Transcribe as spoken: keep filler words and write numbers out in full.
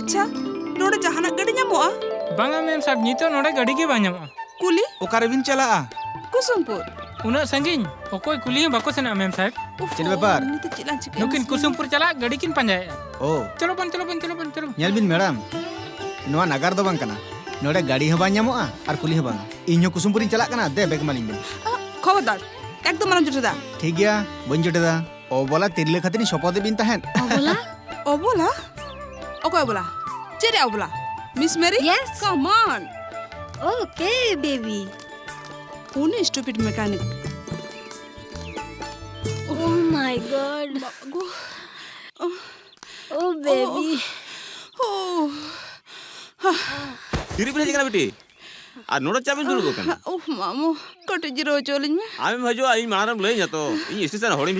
ᱟᱪᱪᱷᱟ, ᱱᱚᱰᱮ ᱡᱟᱦᱟᱱᱟᱜ ᱜᱟᱹᱰᱤ ᱧᱟᱢᱚᱜᱼᱟ? ᱵᱟᱝᱟ ᱢᱮᱢ ᱥᱟᱦᱮᱵ, ᱱᱤᱛᱚᱜ ᱱᱚᱰᱮ ᱜᱟᱹᱰᱤ ᱜᱮ ᱵᱟᱝ ᱧᱟᱢᱚᱜᱼᱟ᱾ ᱠᱩᱞᱤ? ᱚᱠᱟᱨᱮᱵᱤᱱ ᱪᱟᱞᱟᱜᱼᱟ? ᱠᱩᱥᱩᱢᱯᱩᱨ᱾ ᱩᱱᱟᱹᱜ ᱥᱟᱺᱜᱤᱧ? ᱚᱠᱚᱭ ᱠᱩᱞᱤ ᱦᱚᱸ ᱵᱟᱠᱚ ᱥᱮᱱᱚᱜᱼᱟ ᱢᱮᱢ ᱥᱟᱦᱮᱵ᱾ ᱩᱯᱷ, ᱪᱮᱫ ᱵᱮᱯᱟᱨ? ᱱᱤᱛᱚᱜ ᱪᱮᱫ ᱞᱟᱝ ᱪᱤᱠᱟᱹᱭᱟ? ᱱᱩᱠᱤᱱ ᱢᱟᱥᱮ ᱞᱟᱹᱭ ᱢᱮ᱾ ᱠᱩᱥᱩᱢᱯᱩᱨ ᱪᱟᱞᱟᱜ ᱜᱟᱹᱰᱤ ᱠᱤᱱ ᱯᱟᱸᱡᱟᱭᱮᱫᱼᱟ᱾ ᱳ᱾ ᱪᱚᱞᱚ ᱵᱚᱱ, ᱪᱚᱞᱚ ᱵᱚᱱ, ᱪᱚᱞᱚ ᱵᱚᱱ, ᱪᱚᱞᱚ ᱵᱚᱱ᱾ ᱧᱮᱞ ᱵᱤᱱ ᱢᱮᱰᱟᱢ, ᱱᱚᱣᱟ ᱱᱟᱜᱟᱨ ᱫᱚ ᱵᱟᱝ ᱠᱟᱱᱟ᱾ ᱱᱚᱰᱮ ᱜᱟᱹᱰᱤ ᱦᱚᱸ ᱵᱟᱝ ᱧᱟᱢᱚᱜᱼᱟ ᱟᱨ ᱠᱩᱞᱤ ᱦᱚᱸ ᱵᱟᱝᱟ᱾ ᱤᱧ ᱦᱚᱸ ᱠᱩᱥᱩᱢᱯᱩᱨᱤᱧ ᱪᱟᱞᱟᱜ ᱠᱟᱱᱟ, ᱫᱮ ᱵᱮᱜᱽ ᱮᱢᱟᱞᱤᱧ ᱵᱤᱱ᱾ ᱟ, ᱠᱷᱚᱵᱚᱨᱫᱟᱨ, ᱮᱠᱫᱚᱢ ᱟᱞᱚᱢ ᱡᱚᱴᱮᱫᱟ᱾ ᱴᱷᱤᱠ ᱜᱮᱭᱟ, ᱵᱟᱹᱧ ᱡᱚᱴᱮᱫᱟ᱾ ᱚᱵᱚᱞᱟ ᱛᱤᱨᱞᱟᱹ ᱠᱷᱟᱹᱛᱤᱨᱤᱧ ᱥᱚᱯᱚᱫ ᱮᱫ ᱵᱤᱱ ᱛᱟᱦᱮᱸᱫ᱾ ᱚᱵᱚᱞᱟ? ᱚᱵᱚᱞᱟ? ᱚᱠᱚᱭ ᱚᱵᱚᱞᱟ? ᱪᱮᱫ ᱨᱮ ᱚᱵᱚᱞᱟ? Miss Mary? Yes. Come on. Okay, baby. ᱩᱱᱤ stupid mechanic. Oh my God. ᱵᱟᱵᱟ ᱜᱳ᱾ Oh, baby. ᱳ᱾ ᱛᱤᱨᱮ ᱵᱤᱱ ᱦᱮᱡ ᱟᱠᱟᱱᱟ ᱵᱤᱴᱤ? ᱟᱨ ᱱᱚᱰᱮ ᱪᱮᱫ ᱵᱤᱱ ᱫᱩᱲᱩᱵ ᱟᱠᱟᱱᱟ? ᱩᱦ, ᱢᱟᱢᱩ, ᱠᱟᱹᱴᱤᱡ ᱡᱤᱨᱟᱹᱣ ᱦᱚᱪᱚ ᱞᱤᱧ ᱢᱮ᱾ ᱟᱢᱮᱢ ᱦᱤᱡᱩᱜᱼᱟ, ᱤᱧ ᱢᱟᱲᱟᱝ ᱨᱮᱢ ᱞᱟᱹᱭᱟᱹᱧᱟ ᱛᱚ᱾ ᱤᱧ ᱥᱴᱮᱥᱚᱱ ᱦᱚᱲᱤᱧ